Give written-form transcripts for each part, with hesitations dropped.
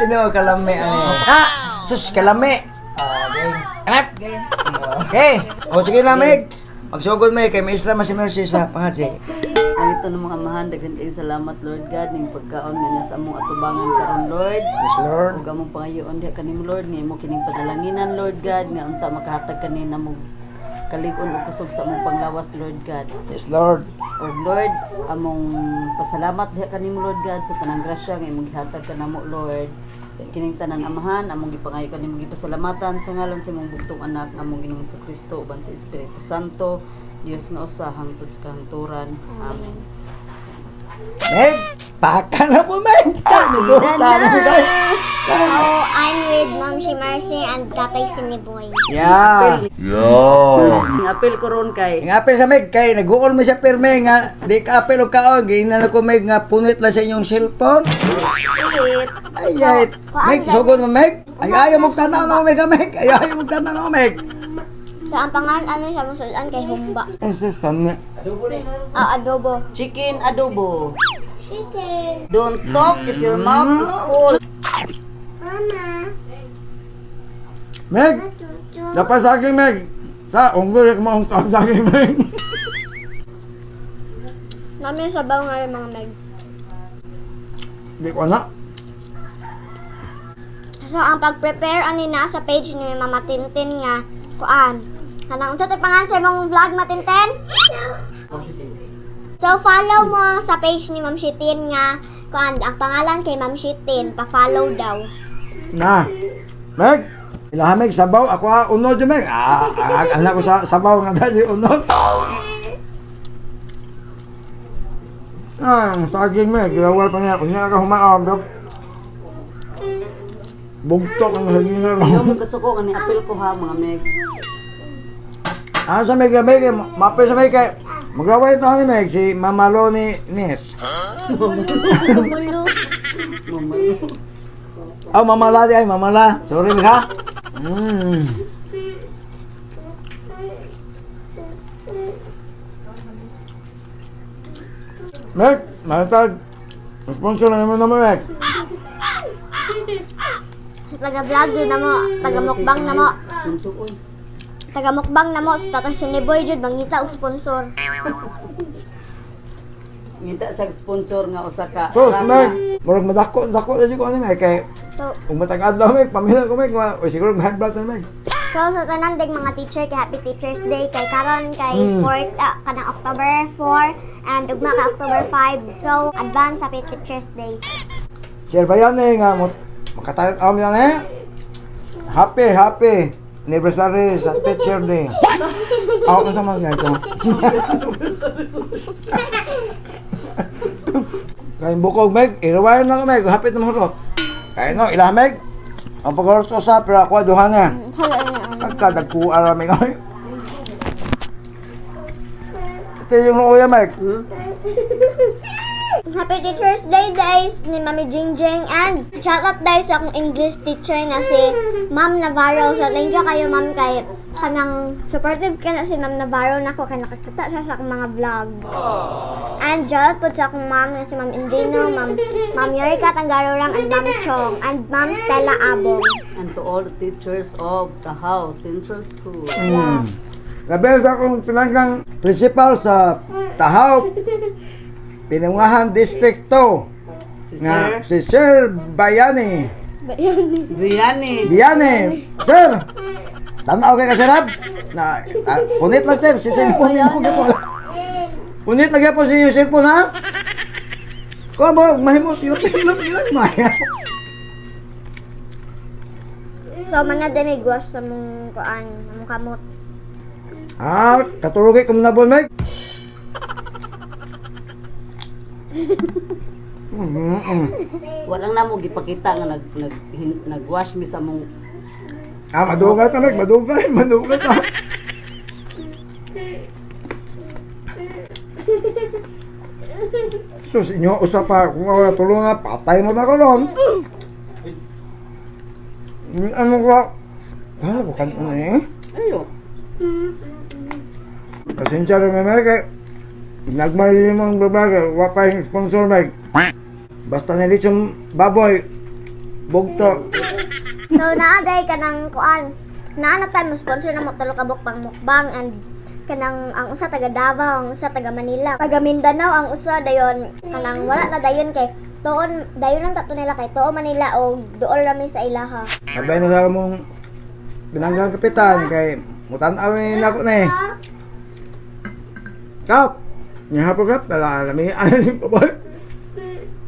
Tinoo kalami ano. Ah, sus kalami. Ah, game. Anak. Okay. O sige na, Meg. Magsugod may kay maestra man si Mercy sa pangatsi. Ang ito ng mga amahan, daghan kayong salamat, Lord God, ning pagkaon nga nasa among atubangan karon, Lord. Yes, Lord. Ug among pangayoon diha kanimo, Lord, nga imo kining padalanginan, Lord God, nga unta makahatag kani namo kalig-on ug kusog sa among panglawas, Lord God. Yes, Lord. Ug Lord, among pasalamat diha kanimo, Lord God, sa tanang grasya nga imong gihatag kanamo, Lord. Kining tanan, Amahan, among gipangayo kanimo, gipasalamatan sa ngalan sa imong bugtong anak, among Ginoong Kristo, uban sa Espiritu Santo, Dios nga usa hangtod sa kahangturan. Amen. Meg, paka na po, Meg. Nagduta na po tayo. So, I'm with Ma'am si Mercy and Tatay Siniboy. Yeah. Ang apel ko ron kay Ang apel sa Meg, kay nag-uol mo siya pirme nga, di ka apel o kaon, giingnan ako, Meg, nga punit lang sa inyong cellphone. Ay, ay. Meg, sugod mo, Meg. Ay, ayaw mong tanaw na, Meg, ah, Meg. Ay, ayaw mong tanaw na, Meg. So, ang pangalan ano sa mong sudan kay Humba. Ay, sus, kami. Ah, adobo. Chicken adobo. Chicken. Don't talk if your mouth is full. Mama. Meg, dapat sa akin, Meg. Sa, unggoy, mo ang sa akin, Meg. Mami, sabaw nga yung mga Meg. Di ko na. So, ang pag-prepare ani nasa page ni Mama Tintin nga kuan. Kanang unsa tay pangalan sa imong vlog, Matintin? So, follow mo sa page ni Ma'am Shitin nga kuan ang pangalan kay Ma'am Shitin, pa-follow daw. Na. Meg, ilaha Meg, sabaw. Ako ah, unod yun, Meg. Ah, ah, anak ko sa sabaw nga dahil unod. Ah, saging, Meg. Gilawal pa niya. Kunya ka humaam. Bugtok ang saging na Ayaw mo kasuko nga ni apel ko ha, mga Meg. Ano sa Meg, Meg? Mapil sa Meg kay. Maglaway ito ni Meg, si Mama Loni Net. Tumulo. Mamalo. Oh, Mama La di ay, Mama La. Sorry, Meg ha. Meg, malatag. Sponsor na naman naman, Meg. Sa taga-vlog jud na mo, taga-mukbang na mo. Sponsor oy. Taga-mukbang na mo sa Tatay Siniboy jud mangita og sponsor. Ngita siya sponsor nga usa ka. So, rama. Meg, murag madako, dako na ko ani, Meg. Kay, So, kung matag adlaw, Meg, pamilya ko, Meg, o siguro high blood na, Meg. So sa tanan ding mga teacher kay Happy Teachers Day kay karon kay 4th kanang October 4 and ugma ka October 5. So advance Happy Teachers Day. Sir Bayan eh, nga, makatayot am yan eh. Happy, happy. Anniversary sa Teacher Day. Ako sa mga ito. Kaya bukog, Meg. Irawayan na ko, Meg. Hapit na mahurot. Kaya no, ilah, Meg. Ang pagharot ko sa, pero ako duha na. Hello na. Pagkadagkuha rami ko. Ito yung luya, Meg. Happy Teachers Day guys ni Mami Jingjing and shout out guys sa akong English teacher nga si Ma'am Navarro. So thank you kayo, Ma'am, kay kanang supportive ka na si Ma'am Navarro nako kay nakakita siya sa akong mga vlog. And shout out po sa akong ma'am nga si Ma'am Indino, Ma'am Yorika Tanggarurang and Ma'am Chong and Ma'am Stella Abong. And to all the teachers of the house Central School. Label sa akong pinanggang principal sa Tahaw, Pinungahan District 2, Si nga Sir si Sir Bayani. Briani. Bayani, Sir! Tanaw kay ka, Sir Ab? Na, ah, punit lang, sir, si cellphone nimo gyapon. Punit lang gyapon sa inyong cellphone ha. Ko ba mahimo tilo tilo tilo maya. So man na din may guwas sa mong kuan, mong kamot. Ah, katulog kay kumnabon, Mike. Walang namo gipakita nga nag nag nagwash mi sa mong Ah, madugay ta, Mike, madugay, madugay ta. Sus, inyo usa pa kung ako tulong na patay mo na ko ron. Ano ka? Ano ko kan ano eh? Ayo. Pasensya rin may kay nagmali mo ang babae, wa pa yung sponsor, Mike. Basta nilit yung baboy. Bugto. So naa day kanang kuan. Naa na tayo mo sponsor na mo tulo ka buok pang mukbang and kanang ang usa taga Davao, ang usa taga Manila, taga Mindanao ang usa dayon kanang wala na dayon kay tuon dayon ang tato nila kay tuo Manila o duol rami sa ilaha. Sabay na sa mong binanggang kapitan kay mutan-aw ni nako na eh. Kap! Nga po kap, wala lami ano pa ba?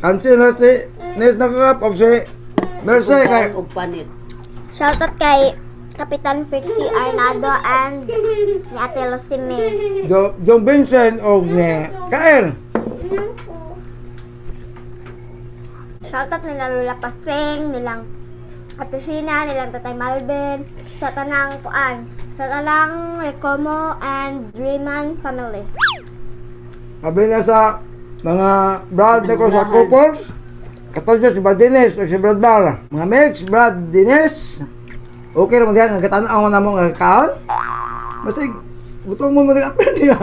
Cancel na si Nes na kap og si Mercy kay Og panit. Shoutout kay Kapitan Fritzy Arnado and ni Ate Losime. John Vincent og ni Kaer. Shoutout nila Lola Paseng, nilang Ate Sheena, nilang Tatay Malvin, sa tanang kuan, sa tanang Recomo and Dreaman family. Sabi na sa mga brad na ko sa couples, katulad si Brad Dennis o si Brad Bar. Mga mix, Brad Dennis, okay naman diyan, ang katanaw na mo nga kaon. Basta gutom mo mo apel niya.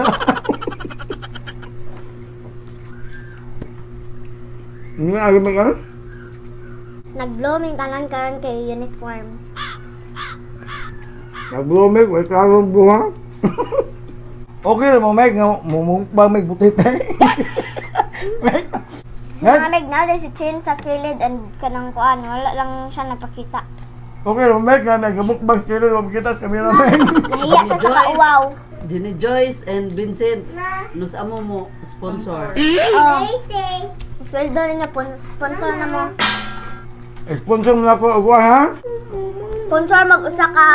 Nga agi man ka? Nag-blooming tanan karon kay uniform. Nag-blooming, wala klarong buha. Okay ra mo, Meg, nga mumukbang may butite. Meg, So, mga meg na si Chin sa kilid and kanang kuan, wala lang siya napakita. Okay ra mo, Meg, nga nagmukbang sila, kita sa kamera, Meg. Nahiya siya sa kauwaw. Jenny Joyce and Vincent. Nus amo mo sponsor. Oh. Sweldo ninyo po, sponsor na mo. Sponsor mo na ako, og ha? Sponsor mag usa ka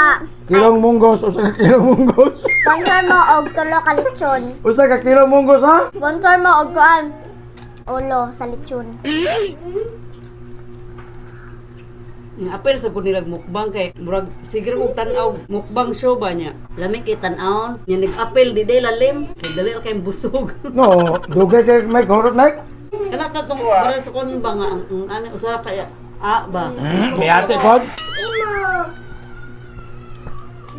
Kilong munggos, usa ka kilong munggos. Sponsor mo og tulo ka lechon. Usa ka kilong munggos, ha? Sponsor mo og kuan. Ulo sa lechon. Ang apel sa kunilag mukbang kay murag sige mo tan-aw mukbang show ba niya. Lami kay tan-awon, nya nag-apel di day lalim kay dali ra kay busog. No, dugay kay Mike, horot Mike. Kana ta tong para sa kon ba nga ang ano usa kaya a ba. May ate pod. Imo.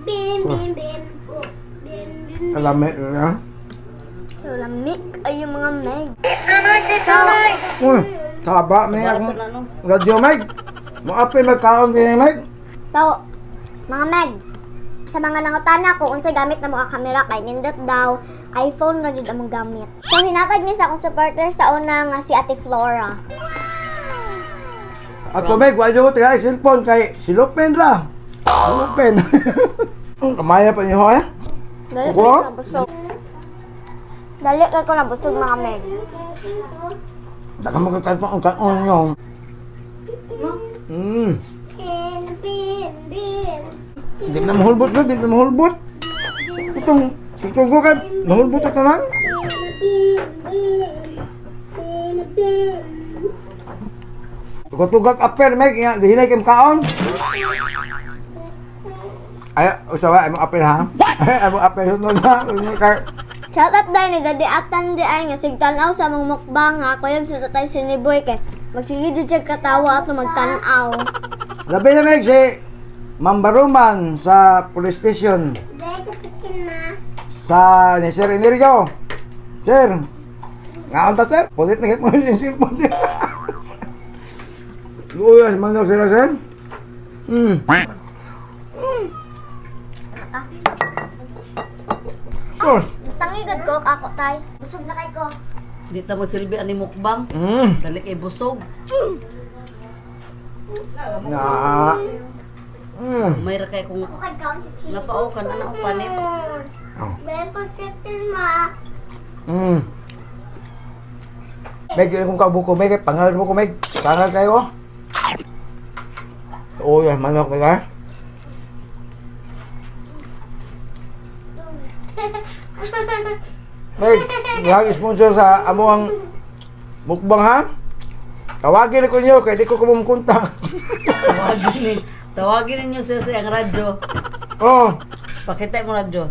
Bim bim bim. Bim bim. Kalami, ha? So lamig ay yung mga meg. So, Uy, taba may Para akong sa ano? radyo, Mike. Mo-apel magkaon din Mike. so mga meg, sa mga nangutana ko unsay gamit na mga kamera kay nindot daw iPhone ra jud among gamit. So hinatag ni sa akong supporter sa una nga si Ate Flora. Ato, Mike, wa ko taga cellphone kay silupin ra. Silupin. Kamaya pa niyo, ha? Dali Ako? kay ko nabusog. Dali kay ko nabusog mga meg. Daka mo kang ang kaon niyo. Bim bim. Di na mahulbot no, di na mahulbot. Itong itong ko kay mahulbot ta tanan. Tugag apel meg nga dihinay kay kaon. Ay, usawa ay mo apel ha. Ay mo apel no na. Kay Shout out dahil ni Daddy Atan di ay nga sigtan-aw sa mong mukbang ha. Kuyab sa tatay siniboy kay magsige jud siya katawa at magtan-aw. Labi na meg si Ma'am Baruman sa police station sa ni Sir Enerio. Sir, ngaon ta sir? Pulit na mo si sir po sir. Luya sa manok sila sir. Sus. Tangigad ko ako tay. Busog na kay ko. Di ta mo silbi ani mukbang. Dali kay busog. Na. May ra kay kung Ako kay kaon si Chi. napao kan ana og panit. Oh. Brento sitin ma. Meg, yun kung kaubo ko, Meg. Pangal mo ko, Meg. Pangal kayo. Oh, yan, manok, Meg, ha? Meg, lagi sponsor sa amo ang mukbang, ha? Tawagin ko niyo, kaya di ko kumumkontak. Tawagin ninyo siya sa iyang radyo. Oh, Pakita mo radyo.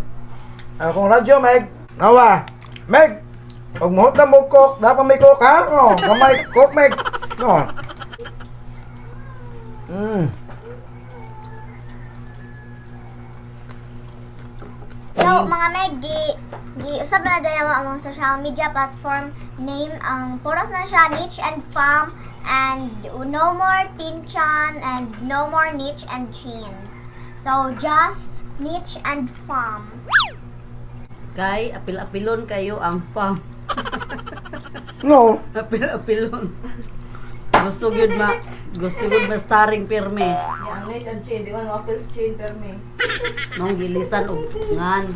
akong radyo, Meg. Nawa. Meg, og muhot na mo coke, dapat may coke, ha? Oh, gamay coke, Meg. No. So mga meg gi Giusab na din namo among social media platform name. Ang puros na siya Niche and Fam and no more Teen Chan and no more Niche and Chin. So just Niche and Fam. Kay apil-apilon kayo ang fam. No. Apil-apilon. Gusto gyud ma starring pirmi. Ang Niche and Chain, di ba? No, appeals chain permi. Mong gilisan og ngan.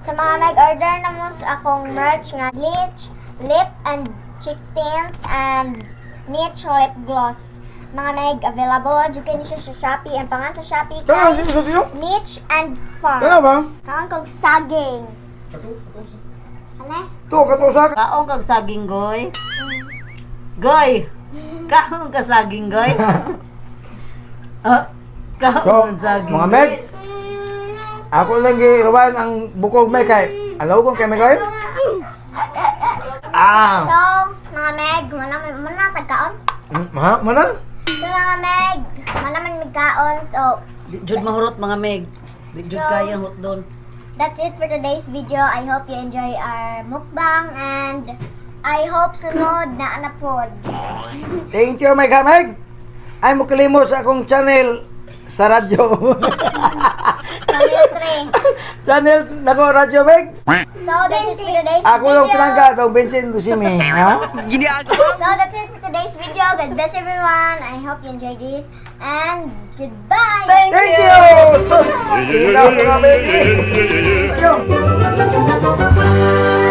Sa mga nag-order na mo sa akong merch nga Niche lip and cheek tint and Niche lip gloss. Mga meg, available jud kini siya sa Shopee. Ang pangalan sa Shopee Kaya kay siyo siyo. Niche and Farm. Kaya ba? Kaon kog saging. Ano? To kato sa Kaon kag saging, goy. Goy. Kaon ka saging, goy. Ah, So, kaon kag saging. mga meg, ako lang giruwan ang bukog may kay. Alaw ko kay may kay. Ah. So, mga meg, mana mana tagkaon. Ha, mana? So, mga meg, mana man migkaon. So, Di jud mahurot, mga meg. Di jud kaya hotdon. That's it for today's video. I hope you enjoy our mukbang and I hope sunod na anapod. Thank you, may kameg. Ay mo kalimo sa akong channel sa radyo. Channel 3. Channel nako radyo meg. So, that's it for today's Ako lang video. pinangga atong Vincent Lucimi, ha? So, that's it for today's video. God bless everyone. I hope you enjoyed this. And goodbye. Thank you. Sus, sita mga meg. Thank you.